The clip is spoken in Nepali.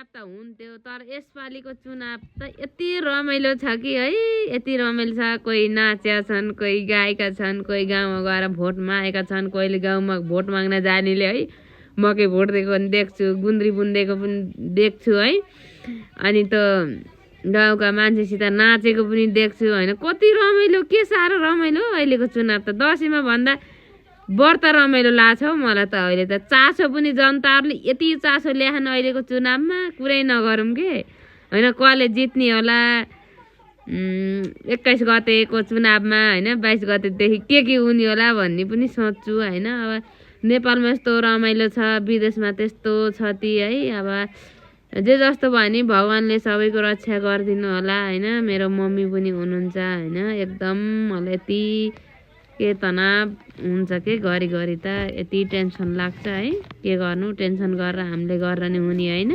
चुनाव त हुन्थ्यो तर यसपालिको चुनाव त यति रमाइलो छ कि है यति रमाइलो छ कोही नाच्या छन् कोही गाएका छन् कोही गाउँमा गएर भोट मागेका छन् कोहीले गाउँमा भोट माग्न जानेले है मकै भोट दिएको पनि देख्छु गुन्द्री बुन्देको पनि देख्छु है अनि त गाउँका मान्छेसित नाचेको पनि देख्छु होइन कति रमाइलो के साह्रो रमाइलो अहिलेको चुनाव त दसैँमा भन्दा बढ्ता रमाइलो लाग्छ हौ मलाई त अहिले त चासो पनि जनताहरूले यति चासो ल्याएन अहिलेको चुनावमा कुरै नगरौँ के होइन कसले जित्ने होला 21 गतेको चुनावमा होइन 22 गतेदेखि के हुने होला भन्ने पनि सोच्छु होइन अब नेपालमा यस्तो रमाइलो छ विदेशमा त्यस्तो छ ती है अब जे जस्तो भयो नि भगवान्ले सबैको रक्षा गरिदिनु होला होइन मेरो मम्मी पनि हुनुहुन्छ होइन एकदम मलाई यति के तनाव हुन्छ के घरि त यति टेन्सन लाग्छ है के गर्नु टेन्सन गरेर हामीले गरेर नि हुने होइन